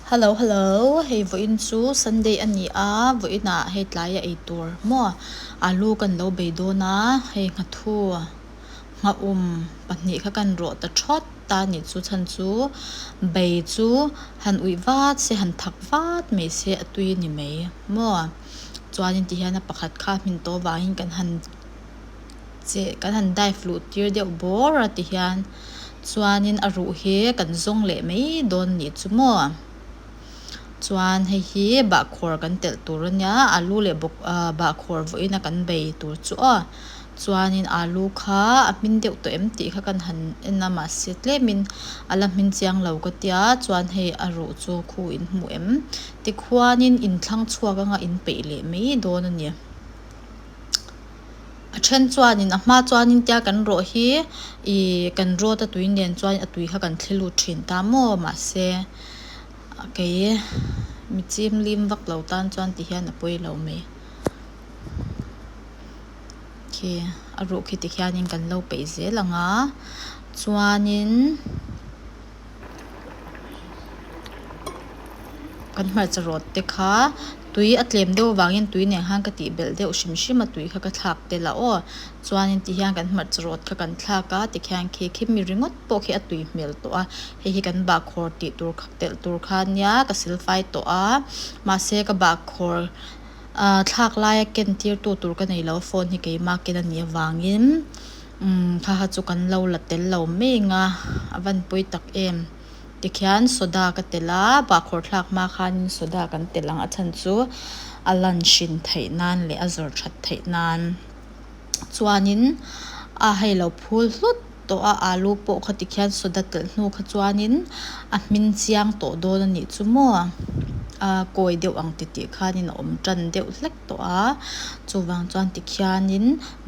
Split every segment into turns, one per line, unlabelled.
Hello hello hei vawiin chu Sunday a ni a vawiinah hei tlaia ei tur maw alu kan lo bei dawn a hei nghathu nghaum pahnih kha kan rawh ta thawt ta a nih chu chhan chu bei chu han uih vat se han thak vat mai se a tui a ni mai maw chuanin tihian a pakhat kha hmin tawh avangin kan han Che kan han dive luh tir deuh bawr a ti hian chuanin a ruh hi kan zawng leh mai dawn nih chu maw chuan hei hi bahkhawr kan telh tur a nia alu leh bawk ah bahkhawr vawiin a kan bei tur chu aw chuanin alu kha a hmin deuh tawh em tih kha kan han en a mahse tlemin a la hmin chiang lo ka tia chuan hei a ruh chu khu in hmu em tikhuanin inthlang chhuak anga inpeih leh mai dawn a ni. A then chuanin a hma chuanin tia kan rawh hi ih kan rawt a tui nen chuan a tui kha kan thli lut thin ta maw mahse kei mi chim lim vak lo tan chuan ti hian a pawi lo mai khi a ruh khi ti hianin kan lo peih zel ang a chuanin. Kan hmarcha rawt te kha tui a tlem deuh avangin tui nen khan ka tih belh deuh hrim hrim a tui kha ka thlak tel a aw chuanin ti hian kan hmarcha rawt kha kan thlak a tikhian khi khi mi ringawt pawh khi a tui hmel tawh a hei hi kan bahkhawr tih tur kha telh tur kha ania ka silfai tawh a mahse ka bahkhawr ah thlak laia ken tir tu tur ka nei lo a phone hi keimah ken a nih avangin umm kha kha chu kan lo la tel lo mai ang a a van pawi tak em tikhian soda ka tel a bahkhawr thlak hma khanin soda kan tel ang a chhan chu a lan hrin theih nan leh a zawrh that theih nan chuanin a hei lo phul hlut tawh a alu pawh kha tikhian soda telh hnu kha chuanin a hmin chiang tawh dawn a nih chu maw a kawi deuh ang titih khanin a awm tan deuh hlek tawh a chuvang chuan tikhianin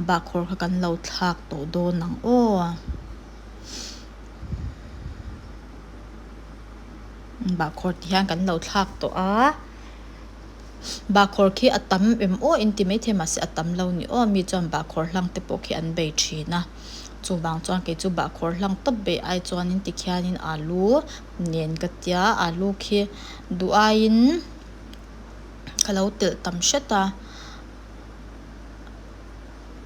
bahkhawr kha kan lo thlak tawh dawn ang aw. Bahkhawr ti hian kan lo thlak tawh a bahkhawr khi a tam em aw in ti maithei mahse a tam lo ni aw mi chuan bahkhawr hlang te pawh khi an bei thin a chuvang chuan kei chu bahkhawr hlang tawp bei ai chuanin tikhianin alu nen ka tia alu khi duh aiin ka lo telh tam hret a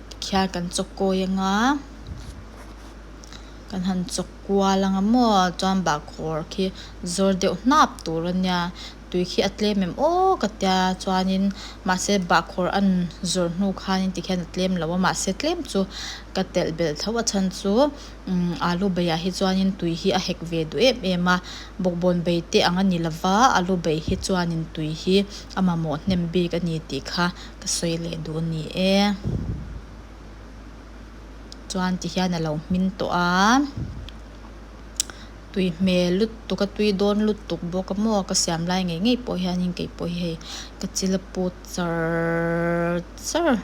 tikhian kan chaw kawi anga kan han chaw kual anga maw chuan bahkhawr khi zawr deuh hnap tur a nia tui khi a tlem em aw ka tia chuanin mahse bahkhawr an zawr hnu khanin tikhian a tlem lo a mahse tlem chu ka telh belh tho a chhan chu umm alu beiah hi chuanin tui hi a hek ve duh em em a bawkbawn bei te ang a ni lova alu bei hi chuanin tui hi a mamawh hnem bik a ni tih kha ka sawi leh duh a ni e. Chuan tihian a lo hmin tawh a tui hmel lutuk a tui dawn lutuk bawk a maw ka siam lai ngei ngei pawh hianin kei pawh hi hei ka chil a put char char a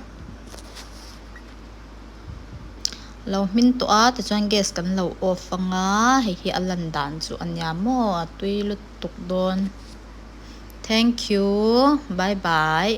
lo hmin tawh a tichuan gas kan lo off anga hei hi a lan dan chu a nia maw a tui lutuk dawn thank you bye bye.